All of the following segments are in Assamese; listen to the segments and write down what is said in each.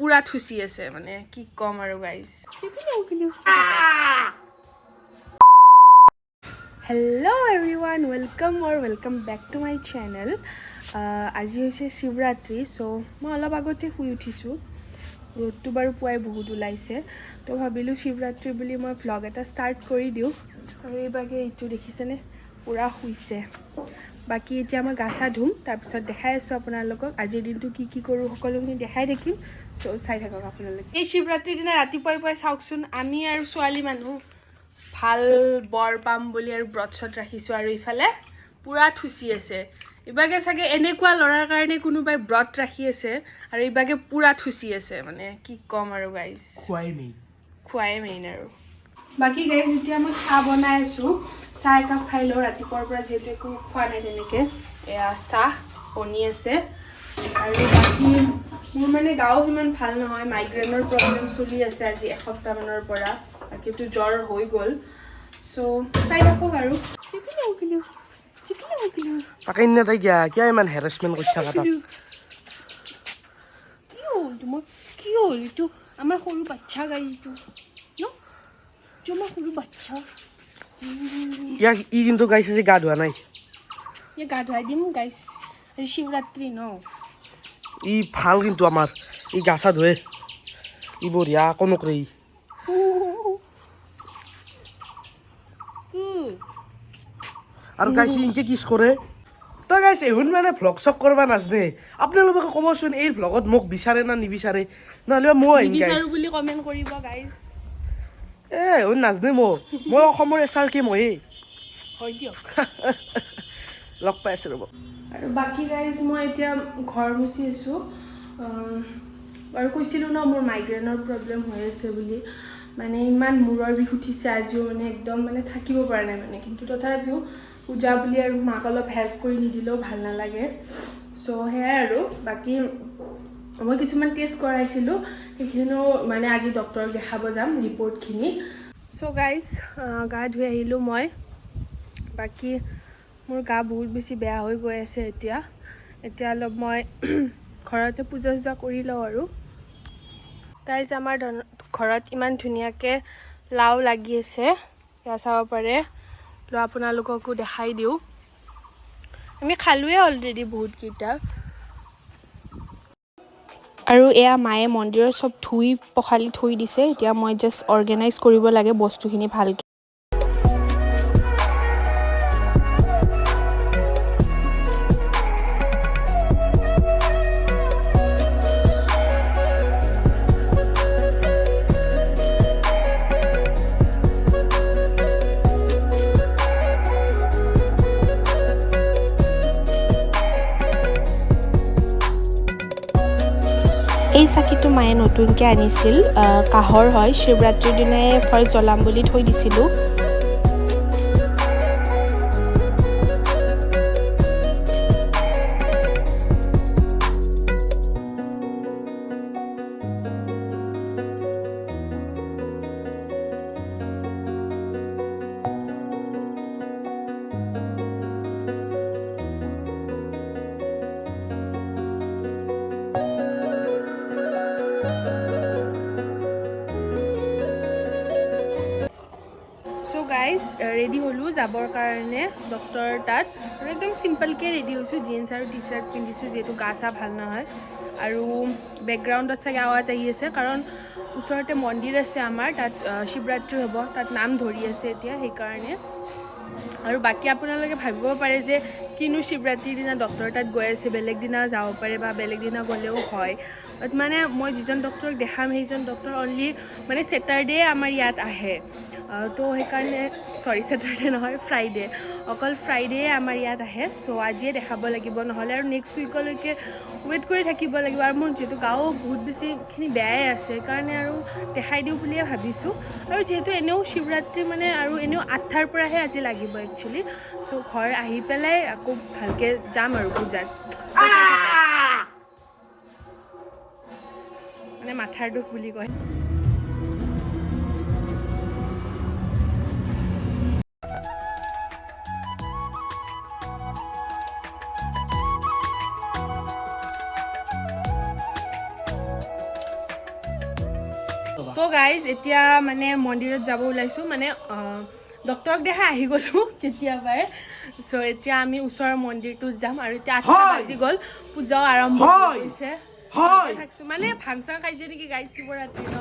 পূৰা থুচি আছে, মানে কি ক'ম আৰু guys. Hello everyone, welcome or welcome back to my channel. আজি হৈছে শিৱৰাত্ৰি। চ' মই অলপ আগতে শুই উঠিছোঁ। ৰ'দটো বাৰু পুৱাই বহুত ওলাইছে। তো ভাবিলোঁ শিৱৰাত্ৰি বুলি মই ভ্লগ এটা ষ্টাৰ্ট কৰি দিওঁ। আৰু এইভাগে এইটো দেখিছেনে, পূৰা শুইছে। বাকী এতিয়া মই গা চা ধুম, তাৰপিছত দেখাই আছোঁ আপোনালোকক আজিৰ দিনটো কি কি কৰোঁ, সকলোখিনি দেখাই থাকিম। চ' চাই থাকক আপোনালোকে। এই শিৱৰাত্ৰিৰ দিনা ৰাতিপুৱাই পুৱাই চাওকচোন, আমি আৰু ছোৱালী মানুহ ভাল বৰ পাম বুলি আৰু ব্ৰত চত ৰাখিছোঁ আৰু ইফালে পূৰা থুচি আছে। ইবাগে চাগে এনেকুৱা ল'ৰাৰ কাৰণে কোনোবাই ব্ৰত ৰাখি আছে আৰু ইবাগে পূৰা থুচি আছে, মানে কি ক'ম আৰু গাইজ। খোৱাই মেইন। খোৱাই মেইন। আৰু বাকী গাইজ, এতিয়া মই চাহ বনাই আছোঁ। চাহ একাপ খাই লওঁ। ৰাতিপুৱাৰ পৰা যিহেতু একো খোৱা নাই তেনেকৈ। এয়া চাহ বনি আছে। আৰু বাকী মোৰ মানে গাও সিমান ভাল নহয়, মাইগ্ৰেইনৰ প্ৰব্লেম চলি আছে আজি এসপ্তাহমানৰ পৰা। বাকীটো জ্বৰ হৈ গ'ল। চ' চাই থাকক আৰু। তাকে ইনে তাই কিয়া কিয় ইমান হেৰেছমেণ্ট কৰি থাকা তাক? কি হ'ল তোমাৰ? কি হ'ল? এইটো আমাৰ সৰু বাচ্ছা গাইজ, এইটো ন, এইটো আমাৰ সৰু বাচ্ছা। ইয়াক ই কিন্তু গাইছে যে গা ধোৱা নাই। ইয়াক গা ধুৱাই দিম গাইজ, আজি শিৱৰাত্ৰি ন। ই ভাল কিন্তু আমাৰ, ই গা চা ধুৱে, ই বঢ়িয়া, একো নকৰে ই। কি? আৰু গাইছে ইনকে কিছ কৰে। তই গাইছে এহুন মানে ভ্লগ চক কৰবা নাজনে। আপোনালোকে ক'বচোন, এই ভ্লগত মোক বিচাৰে না নিবিচাৰে? নহ'লে মই আহিম গাইছ। নিবিচাৰো বুলি কমেণ্ট কৰিব গাইজ। এ এহুন নাজনে মোক। মই অসমৰ এছ আৰ কে ময়েই। হয় দিয়ক। লগ পাই আছোঁ ৰ'ব। আৰু বাকী গাইজ, মই এতিয়া ঘৰ মুচি আছোঁ। আৰু কৈছিলোঁ ন মোৰ মাইগ্ৰেইনৰ প্ৰব্লেম হৈ আছে বুলি। মানে ইমান মূৰৰ বিষ উঠিছে আজিও, মানে একদম মানে থাকিব পৰা নাই মানে। কিন্তু তথাপিও পূজা বুলি আৰু মাক অলপ হেল্প কৰি নিদিলেও ভাল নালাগে। চ' সেয়াই। আৰু বাকী মই কিছুমান টেষ্ট কৰাইছিলোঁ, সেইখিনিও মানে আজি ডক্টৰক দেখাব যাম ৰিপৰ্টখিনি। চ' গাইজ, গা ধুই আহিলোঁ মই। বাকী মোৰ গা বহুত বেছি বেয়া হৈ গৈ আছে এতিয়া। এতিয়া অলপ মই ঘৰতে পূজা চূজা কৰি লওঁ। আৰু গাইজ, আমাৰ ঘৰত ইমান ধুনীয়াকৈ লাও লাগি আছে, এয়া চাব পাৰে। ল আপোনালোককো দেখাই দিওঁ। আমি খালোঁৱে অলৰেডি বহুতকেইটা। আৰু এয়া মায়ে মন্দিৰৰ চব ধুই পখালি থৈ দিছে। এতিয়া মই জাষ্ট অৰ্গেনাইজ কৰিব লাগে বস্তুখিনি ভালকৈ। এই চাকিটো মায়ে নতুনকৈ আনিছিল, কাঁহৰ হয়। শিৱৰাত্ৰিৰ দিনাই ফাৰ্ষ্ট জ্বলাম বুলি থৈ দিছিলোঁ। চ' গাইজ, ৰেডি হ'লোঁ যাবৰ কাৰণে ডক্টৰৰ তাত। আৰু একদম চিম্পলকৈ ৰেডি হৈছোঁ, জিন্স আৰু টি চাৰ্ট পিন্ধিছোঁ, যিহেতু গা চা ভাল নহয়। আৰু বেকগ্ৰাউণ্ডত চাগে আৱাজ আহি আছে, কাৰণ ওচৰতে মন্দিৰ আছে আমাৰ, তাত শিৱৰাত্ৰি হ'ব, তাত নাম ধৰি আছে এতিয়া, সেইকাৰণে। আৰু বাকী আপোনালোকে ভাবিব পাৰে যে কিনো শিৱৰাত্ৰিৰ দিনা ডক্টৰৰ তাত গৈ আছে, বেলেগ দিনা যাব পাৰে বা বেলেগ দিনা গ'লেও হয়। বাট মানে মই যিজন ডক্টৰক দেখাম, সেইজন ডক্টৰ অনলি মানে ছেটাৰডে আমাৰ ইয়াত আহে। তো সেইকাৰণে, চৰি, ছেটাৰডে নহয়, ফ্ৰাইডে, অকল ফ্ৰাইডে আমাৰ ইয়াত আহে। চ' আজিয়ে দেখাব লাগিব, নহ'লে আৰু নেক্সট উইকলৈকে ৱেইট কৰি থাকিব লাগিব। আৰু মোৰ যিহেতু গাও বহুত বেছিখিনি বেয়াই আছে, সেইকাৰণে আৰু দেখাই দিওঁ বুলিয়ে ভাবিছোঁ। আৰু যিহেতু এনেও শিৱৰাত্ৰি মানে আৰু এনেও 8টাৰ পৰাহে আজি লাগিব একচুৱেলি। চ' ঘৰ আহি পেলাই আকৌ ভালকৈ যাম আৰু পূজাত। So, চাই থাকক। মানে মাথাৰ দুখ বুলি কয়। তো গাইজ, এতিয়া মানে মন্দিৰত যাব ওলাইছোঁ, মানে ডক্টৰক দেখাই আহি গ'লোঁ কেতিয়াবাই। চ' এতিয়া আমি ওচৰৰ মন্দিৰটোত যাম আৰু এতিয়া 8টা বাজি গ'ল, পূজাও আৰম্ভ হৈ গৈছে। থাকছো মানে ভাং চাং খাইছে নেকি গাইজ, শিৱৰাত্ৰি ন,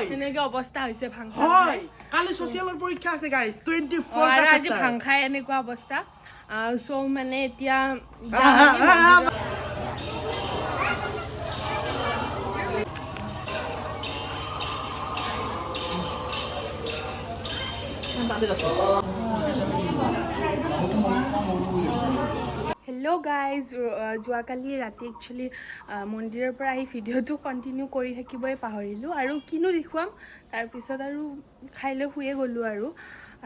তেনেকে অৱস্থা হৈছে ভাং চাং খাই। কালি ছচিয়েলৰ পৰীক্ষা আছে গাইজ, 24। আৰু আজি ভাং খাই এনেকুৱা অৱস্থা। চ' মানে এতিয়া যাম আমি মন্দিৰত। হেল্ল' গাইজ, যোৱাকালি ৰাতি একচুৱেলি মন্দিৰৰ পৰা আহি ভিডিঅ'টো কণ্টিনিউ কৰি থাকিবই পাহৰিলোঁ আৰু কিনো দেখুৱাম, তাৰপিছত আৰু খাই লৈ শুয়ে গ'লোঁ। আৰু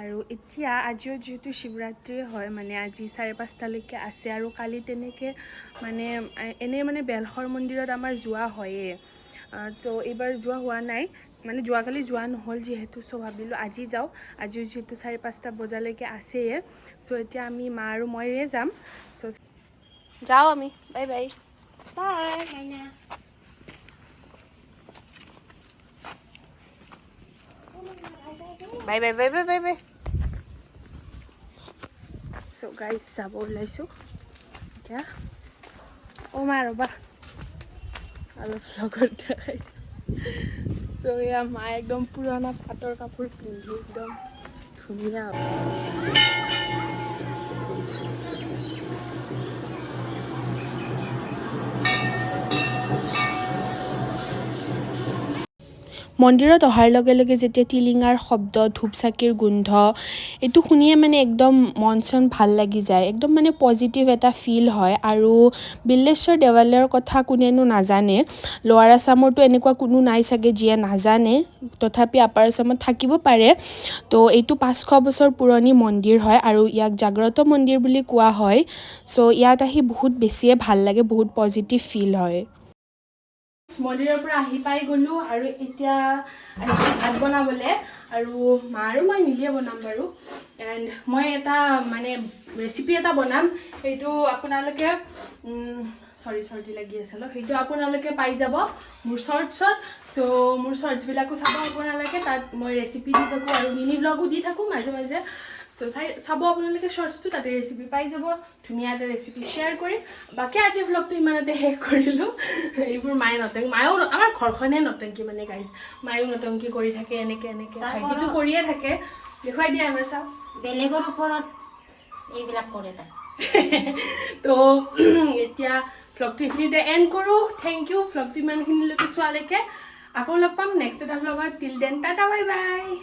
আৰু এতিয়া আজিও যিহেতু শিৱৰাত্ৰি হয়, মানে আজি 5:30টালৈকে আছে আৰু কালি তেনেকৈ মানে এনেই মানে বেলশৰ মন্দিৰত আমাৰ যোৱা হয়েই। তো এইবাৰ যোৱা হোৱা নাই, মানে যোৱাকালি যোৱা নহ'ল যিহেতু, চ' ভাবিলোঁ আজি যাওঁ, আজিও যিহেতু 5:30 বজালৈকে আছেয়ে। চ' এতিয়া আমি মা আৰু ময়ে যাম। চ' যাওঁ আমি, bye bye. Bye. Bye bye bye bye bye bye. So guys, যাব ওলাইছোঁ এতিয়া। অ' মা, ৰ'বা, অলপ লগত দেখাই। চ' এয়া মা একদম পুৰণা পাটৰ কাপোৰ পিন্ধি একদম ধুনীয়া। মন্দিৰত অহাৰ লগে লগে যেতিয়া টিলিঙাৰ শব্দ, ধূপ চাকিৰ গোন্ধ, এইটো শুনিয়ে মানে একদম মন চন ভাল লাগি যায়, একদম মানে পজিটিভ এটা ফিল হয়। আৰু বিল্লেশ্বৰ দেৱালয়ৰ কথা কোনেনো নাজানে, লোৱাৰ আছামৰতো এনেকুৱা কোনো নাই চাগে যিয়ে নাজানে, তথাপি আপাৰ আছামত থাকিব পাৰে। তো এইটো 500 বছৰ পুৰণি মন্দিৰ হয় আৰু ইয়াক জাগ্ৰত মন্দিৰ বুলি কোৱা হয়। চ' ইয়াত আহি বহুত বেছিয়ে ভাল লাগে, বহুত পজিটিভ ফিল হয়। মন্দিৰৰ পৰা আহি পাই গ'লোঁ আৰু এতিয়া আহিছোঁ ভাত বনাবলৈ আৰু মা আৰু মই মিলিয়ে বনাম বাৰু। এণ্ড মই এটা মানে ৰেচিপি এটা বনাম, সেইটো আপোনালোকে, চৰি, চৰ্দি লাগি আছে অলপ, সেইটো আপোনালোকে পাই যাব মোৰ শ্বৰ্টছত। চ' মোৰ শ্বৰ্টছবিলাকো চাব আপোনালোকে, তাত মই ৰেচিপি দি থাকোঁ আৰু মিনি ব্লগো দি থাকোঁ মাজে মাজে। চ' চাব আপোনালোকে শ্বৰ্টছটো, তাতে ৰেচিপি পাই যাব, ধুনীয়া এটা ৰেচিপি শ্বেয়াৰ কৰিম। বাকী আজিৰ ভ্লগটো ইমানতে শেষ কৰিলোঁ। এইবোৰ মায়ে নটংকি, মায়েও আমাৰ ঘৰখনে নটংকি মানে গাইজ, মায়েও নটংকি কৰি থাকে এনেকৈ এনেকৈ, ভাইটিটো কৰিয়ে থাকে। দেখুৱাই দিয়া এবাৰ চাওঁ। বেলেগৰ ওপৰত এইবিলাক কৰে তাই। তো এতিয়া ভ্লগটো এইখিনিতে এণ্ড কৰোঁ। Thank U ভ্লগটো ইমানখিনিলৈকে চোৱালৈকে। আকৌ লগ পাম নেক্সট এটা ভ্লগত। Till then, tata, bye bye.